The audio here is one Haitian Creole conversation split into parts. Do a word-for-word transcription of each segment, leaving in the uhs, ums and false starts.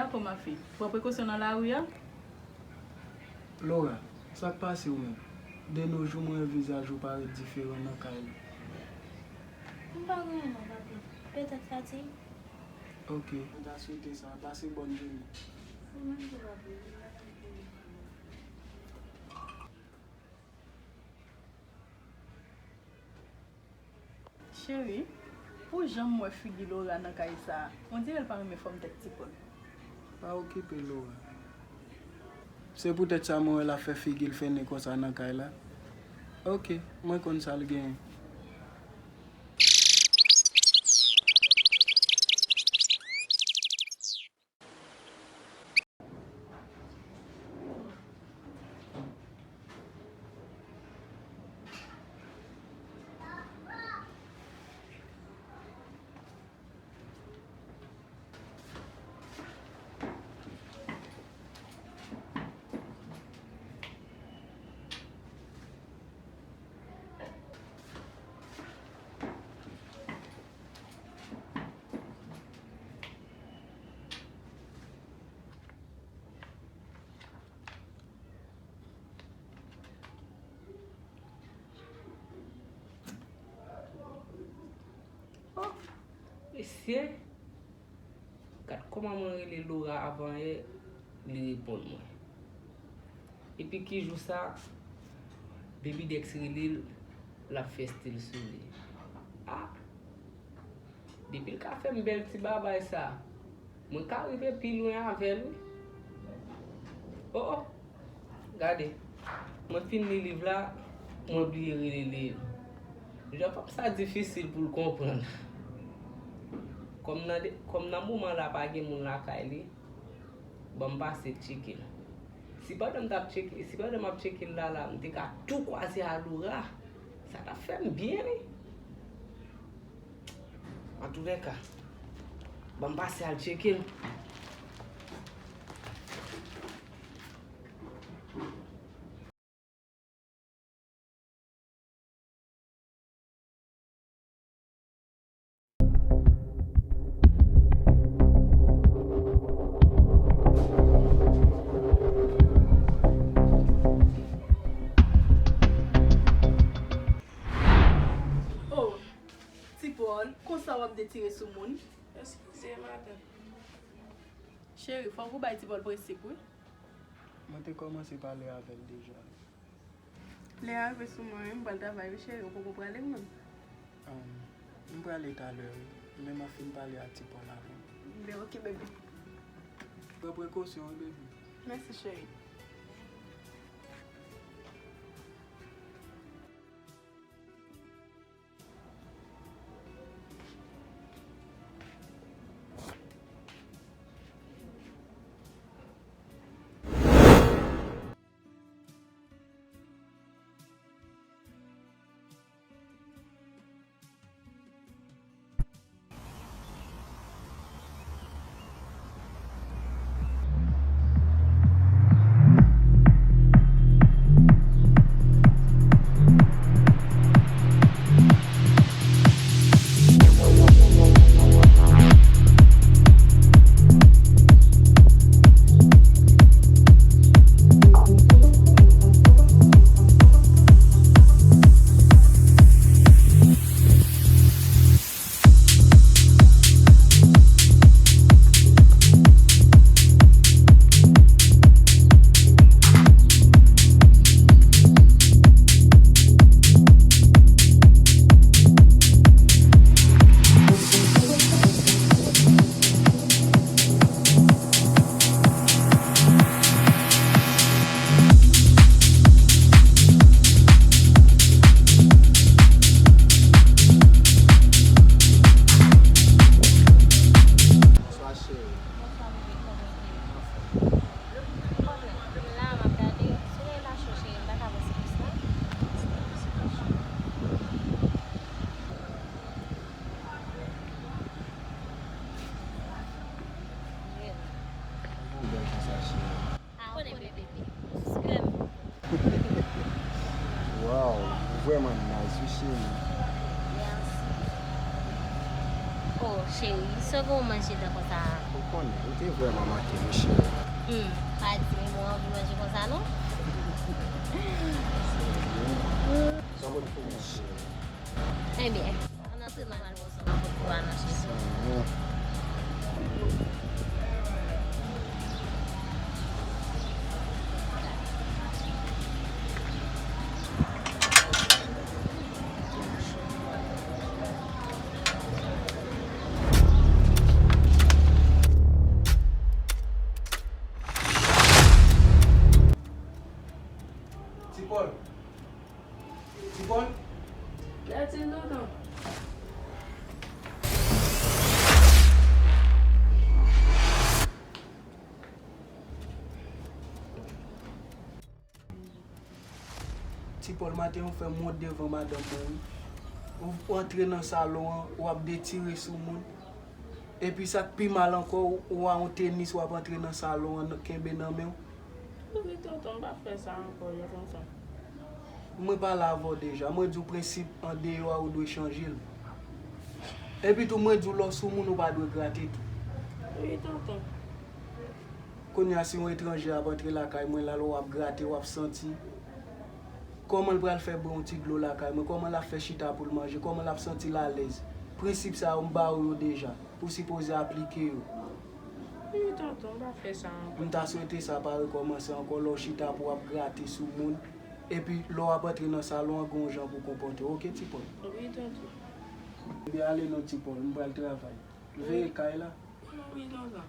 Dakò, ma fille. Pran prekosyon nan lari a. Laura, sa k pase w menm? De no jou, mwen wè vizaj ou parèt diferan nan kay la. M pa gen anyen non, papi. Petèt fatig. Ok. Mwen ta swete sa. Pase bòn jounen. Ou menm tou, papi. Cheri, pou jan m wè figi Laura nan kay sa a, on dirè l pa renmen fòm tèt Ti Pòl. Pa okipe Laura. Se poutèt sa mwen wè l ap fè figi l fennen konsa nan kay la. Ok, mwen konn sa l genyen. Oh, mesye, gad kòman mwen rele Laura avan yè, li reponn mwen. Epi ki jou sa, Baby Dex rele l, l ap fè stil sou li. Ah! Depi l ka fè m bèl ti babay sa, mwen ka rive pi lwen avè l, wi. Oh, oh! Gade, mwen fin li liv la, mwen bliye rele li. Jan fanm sa difisil pou l konprann. Kòm nan de, kòm nan moman la pa gen moun lakay li, ban m pase tcheke l. Si pandan m t ap tcheke, si pandan m ap tcheke l la, la, m te ka tou kwaze a Laura, sa t ap fè m byen, wi. Antoulèka, ban m pase al tcheke l. Oh, Ti Pòl, konsa w ap detire sou moun? Eskize, madanm. Cheri, fòk ou bay Ti Pòl prensip, wi. Mwen te kòmanse pale avè l deja. Lè a rive sou mwen, wi, m pral travay, wi, cheri, ou poko prale menm? Um, m prale talè, wi, men m ap fin pale ak Ti Pòl avan. Ben, ok, baby. Pran prekosyon, wi, baby. Mèsi, cheri. Bonswa, cheri. Bonswa, bebe. Kòman w ye? Anfòm. M la, m ap gade. Solèy la cho, cheri, m pa ka pran siplis la. Jèn. Ou bèl konsa, cheri. Ah, ou konnen, bebe. Sou kè m. Wow, ou vrèman nice, wi, cheri. Mèsi. Oh, Cheri, sa w gen w manje dan konsa a? Ou konnen, ou te vrèman manke m, cheri. Hmm, pa di m ou anvi manje konsa non. Sa w konn fè m, cheri? Ebyen, ann antre, m al pran sa w nan pot pou a non, cheri. Ti Pòl. Ti Pòl. Lè ti tonton. Ti Pòl, maten ou fè m wont devan madanm mwen, wi. Ou, ou antre nan salon an, w ap detire sou moun. Epi sa k pi mal ankò, ou, ou a yon tenis, w ap antre nan salon an, kenbe nan men w. Wi, tonton, m pa fè sa ankò, jan konsa. Mwen pale avè w deja, mwen di w prensip andeyò a ou dwe chanje l. Epi tou, mwen di w lè w sou moun, ou pa dwe grate tou. Wi, tonton. Kounye a, si yon etranje ap antre lakay mwen la, lè w ap grate, w ap santi. Kòman l pral fè bwè yon ti dlo lakay mwen? Kòman l ap fè chita pou l manje? Kòman l ap santi l alèz? Prensip sa yo, m ba w yo deja. Ou sipoze aplike yo. Wi, tonton, m pa fè sa ankò. M ta swete sa pa rekòmanse ankò, lè w chita pou w ap grate sou moun. Epi, lè w ap antre nan salon an, gen yon jan pou w konpòte w, oke, Ti Pòl? Wi, tonton. Ebyen, ale non, Ti Pòl, m pral travay. Veye kay la. Wi, tonton.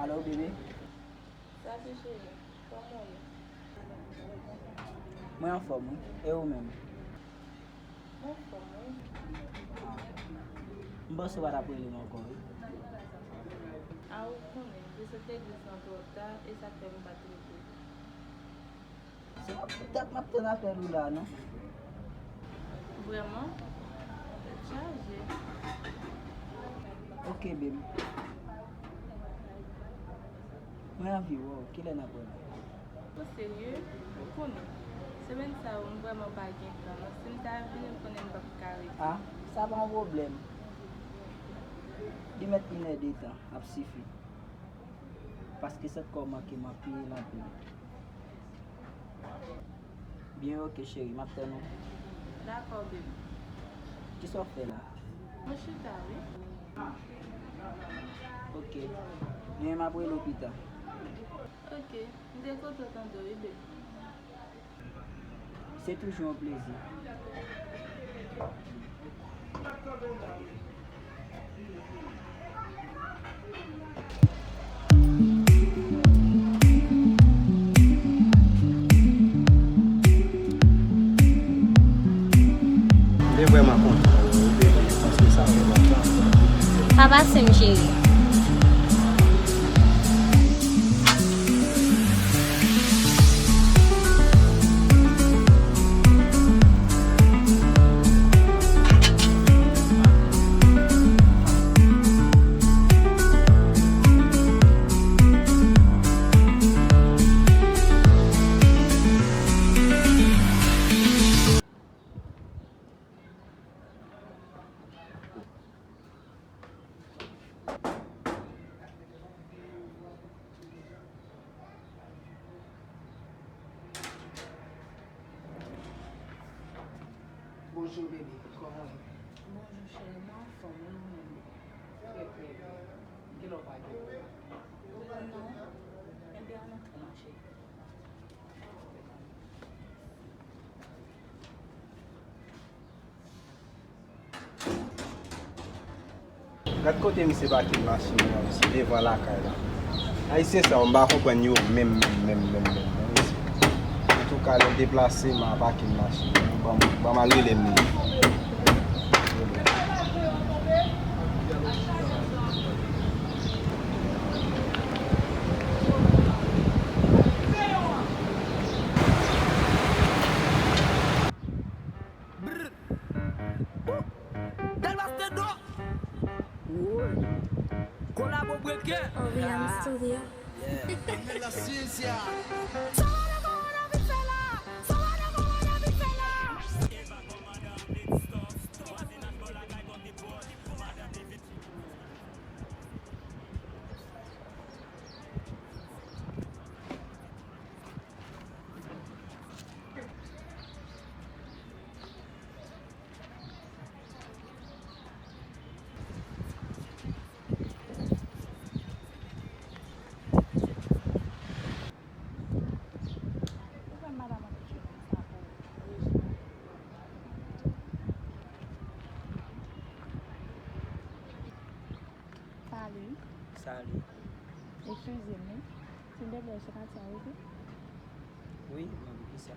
Alo, bebe. Salut, cheri. Kòman w ye? Mwen anfòm, wi. E ou menm? Mwen anfòm, wi. Ah. M panse w pa t ap rele m ankò, wi. A, ou konnen, m te sot legliz lan twò ta, e sa k fè m pa t rele w. Se pa poutèt m ap tann apèl ou la, non. Vrèman? Tèt chaje. Ok, babe. Mwen anvi wè w. Kilè n ap wè nou? O serye? Ou konnen, semèn sa yo, m vrèman pa gen tan, non. Si m ta vini, m konnen m p ap ka rete. Ah, sa pa yon pwoblèm. Li mèt inèdtan ap sifi. Paske sèt kò manke m anpil, anpil. Byen, oke, cheri, m ap tann ou. Dakò, baby. Kisa w ap fè la? Mwen chita, wi. Oke. Byen, m ap rele w pita. Oke. M te kontan tande w, wi, baby. Se toujou yon plezi. M te vrèman kontan wè w, bebe, paske sa fè lontan. Pa pase m, cheri. Bonjou, bebe. Kòman w ye? Bonjou, cheri. Mwen anfòm, e ou menm? Trè, trè byen. Kilè w pa gen pou la? Non. Enben, ann antre, ma cheri. Gad kote misye pake machin nan, misye devan lakay la. Ayisyen sa yo, m pa konprann yo menm, menm, menm, menm, menm, non, mesye. Antouka, lè l deplase, m a pake machin nan. Ban m, ban m al rele m li. Brr. Ooh. Delmas Tendo. Woy. Kolabo Breaker. Oriane Studio. Daniel La Ciencia. Ou wè madanm an te di konsa pou Reginald. Salut. Salut. Eskize m, wi. Silvouplè, se Katia, wi, wi? Wi, men poukisa?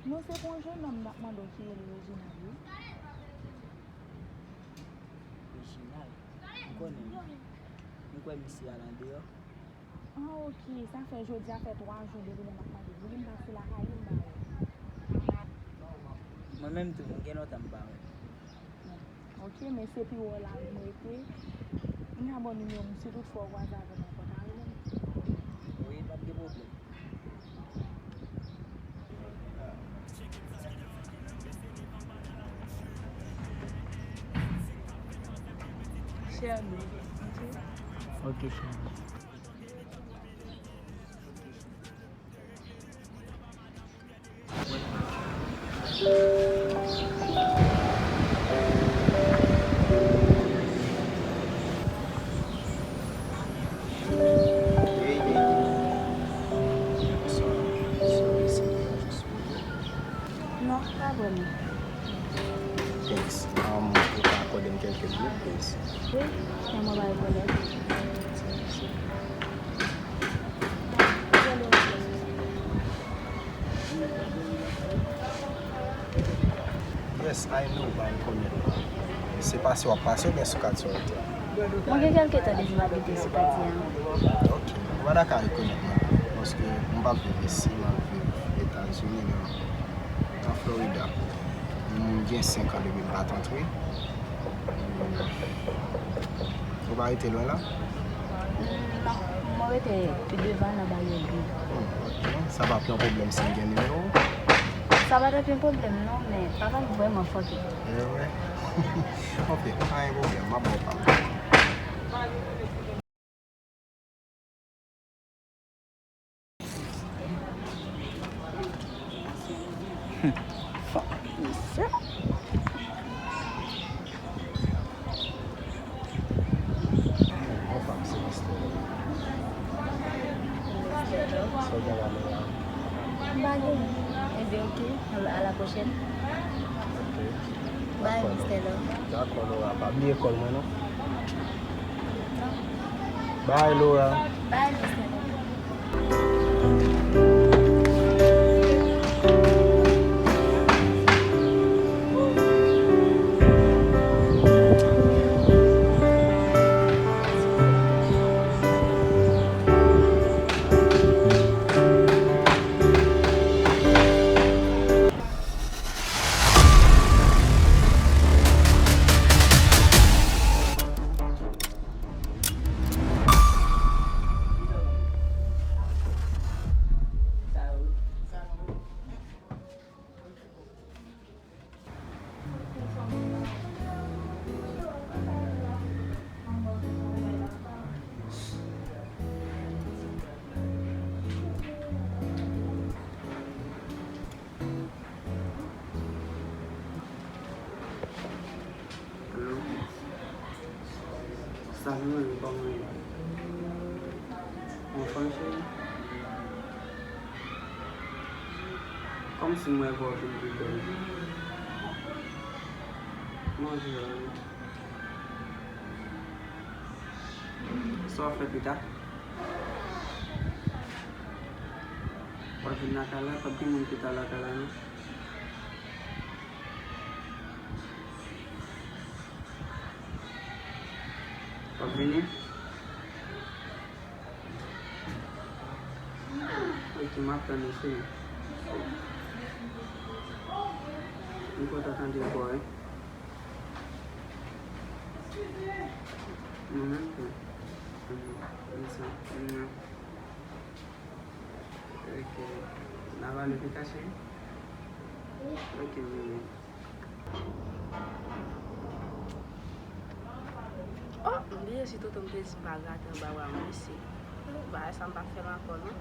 Non, se pou yon jennonm m t ap mande w ki rele Reginald, wi. Reginald? M konnen l. M kwè misye al andeyò. Ah, ok. Sa fè jodi a fè twa jou depi lè m ap mande l. Wi, m pase lakay li, m ba w. Mwen menm tou, mwen gen lontan m pa wè l. Ok, men se pi wo la m rete. M ka ba w nimewo m, si toutfwa w kwaze avè m ankò, w ka rele m? Wi, p ap gen pwoblèm. Share me, ok? Ok, share me. Non, pa vrèman. Thanks. Um, ou ka akòde m kèlke minit, please? Wi, men mwen pa rekonèt. Yes, I know, w pa rekonèt mwen. Se pase w ap pase oubyen sou katye w rete? Mwen gen kèlke tan depi m abite sou katye a. Ok, ou pa ta ka rekonèt mwen, paske m p ap viv isi, m ap viv Etazini, men an Florida. M gen senk an depi m pa t antre. Ou pa rete lwen la? Non, mwen rete pi devan nan Baryè Bib. Hmm, ok. Sa p ap yon pwoblèm si m gen nimewo w? Sa pa t ap yon pwoblèm non, men papa m vrèman fòkè. E vre? Ok, pa gen pwoblèm, m ap ba w pa m. Fòk misye. Bon, fanm, se Estelle. Sa w gen la, Laura? M pa gen. Ebyen, ok. A la pwochèn. Ok. Bye, Mister Love. Dakò, Laura. Pa bliye kòl mwen, non. Bye, Laura. Bye, Mister Love. Alo? Salut, mwen, kòman w ye? Anfòm, cheri? Kòmsi m wè vwa w vin pi bèl. Bonjou, Alo. Sa w ap fè pita? W ap vin lakay la? P ap gen moun pita lakay la, non. W ap vini? Ok, m ap tann ou, cheri. M kontan tande vwa w, wi. Mwen menm tou. Mwen sa, mwen Ok. N a pale pita, cheri? Ok, wi, wi. Oh, m bliye si tonton m te di m pa grate anba bra m, mesye. Bagay sa m pa fè l ankò, non.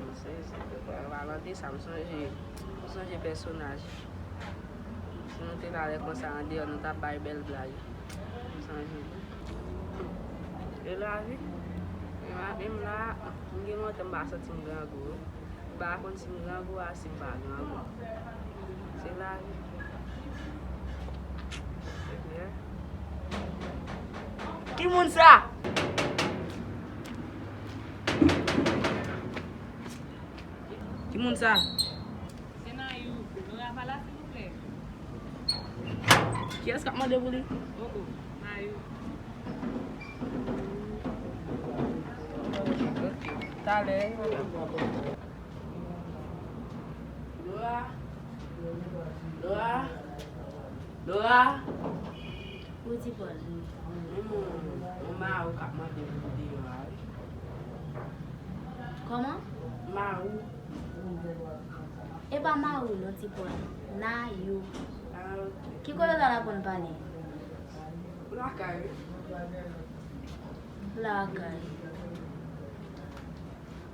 M sonje, m pa lande sa, m sonje, m sonje pèsonaj. Si nou te la lè konsa andeyò, nou t ap bay bèl blag. M sonje tou. E lavi. E la, menm la, m gen lontan m pa santi m grangou. M pa konn si m grangou a si m pa grangou. Se lavi. Yeah. Ki moun sa? Ki moun sa? Se Nayou. Lora pa la, silvouplè? Kiyès k ap mande pou li? Oh, oh, Nayou. Ok. Talè. Lora. Lora. Lora. Wi, Ti Pòl. Menm yon mari k ap mande pou li deyò a, wi. Kòman? Mari. E pa Mawou non, Ti Pòl. Nayou. Ah, ok. Ki kote w t al aprann pale? Lakay, wi. Lakay.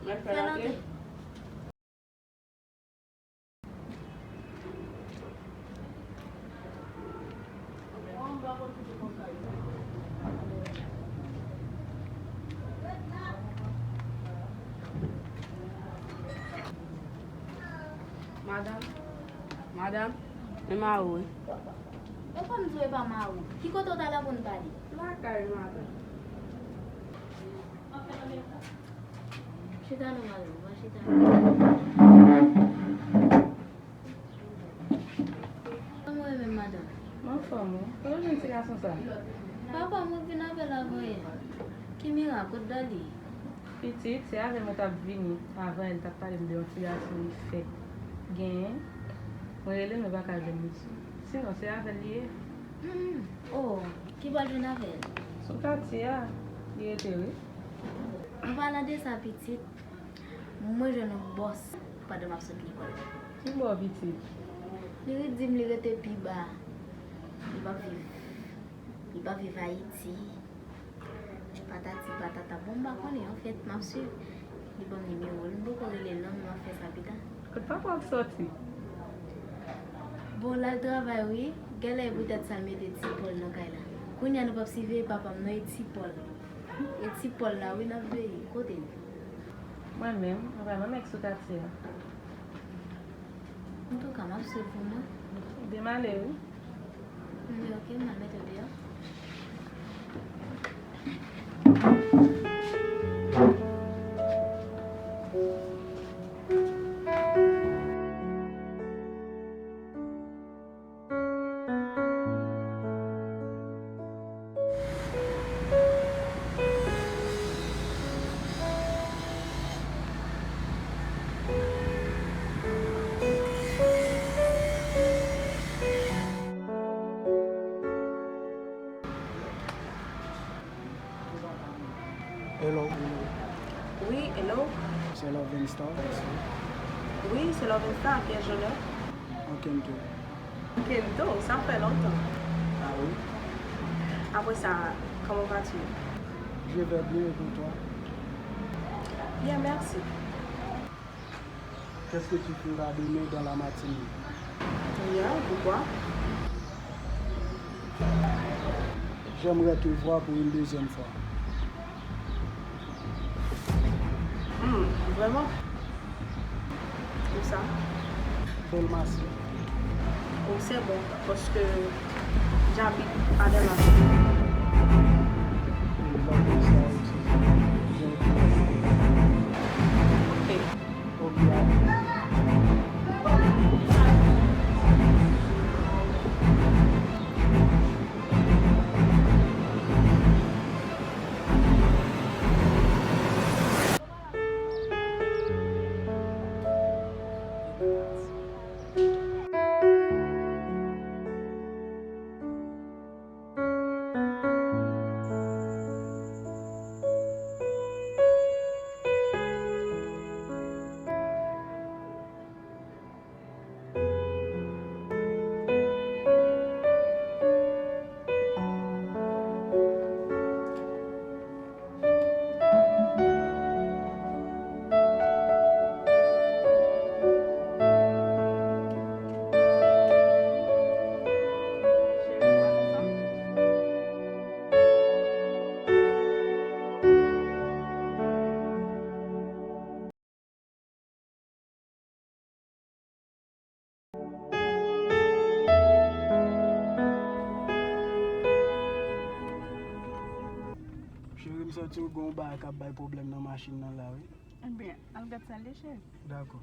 Mwen fè antre. Madanm, madanm, men Mawou wi. E kòm di w e pa Mawou, ki kote w t al aprann pale? Lakay, madanm. Chita non, madanm, va chita. Kòman w ye menm, madanm? M anfòm, wi. Kote w jwenn ti gason sa? Papa mwen vin avè l avan yè. Ki mirak, kot Dali? Pitit, se avè l mwen t ap vini avan yè, li t ap pale m de yon ti gason li fèk genyen. Mwen rele l, mwen pa ka jwenn li sou. Sinon, se avè l li ye. Hmm, oh, ki bò l jwenn avè l? Sou katye a, li rete, wi. An palan de sa, pitit, mwen jwenn yon bòs pandan m ap sot lekòl. Ki bò, pitit? Li ret di m li rete pi ba. Li p ap viv, li p ap viv Ayiti. Patati patata. Bon, m pa konnen, anfèt, m ap swiv. Li ban m nimewo l. M poko rele l non, men m ap fè sa pita. Kot papa w soti? Bon, l al travay, wi. Genlè e poutèt sa l mete Ti Pòl nan kay la. Kounye a nou p ap siveye papa m non, e Ti Pòl. E Ti Pòl la, wi, n ap veye. Kote l? Mwen menm, mwen pa menm ek sou katye a. Antouka, m ap swiv ou, non. Byen m ale, wi. Wi, ok, m al mete w deyò. Hello. Wi, hello. Se Lovenstar? Wi, se Lovenstar, à qui ai-je l'honneur? An Kento. Kento, ça fait longtemps. Ah oui? Après ça, comment vas-tu? Je vais bien, et toi? Bien, merci. Qu'est-ce que tu feras demain dans la matinée? Rien, pourquoi? J'aimerais te voir pour une deuxième fois. Hmm, vraiment? Où ça? Belmasi. Oh, c'est bon, parce que j'habite à Belmasi. Ok. Ok. Ti ou gen yon bagay k ap bay pwoblèm nan machin nan la, wi. Ebyen, al gad sa l ye, cheri. Dakò.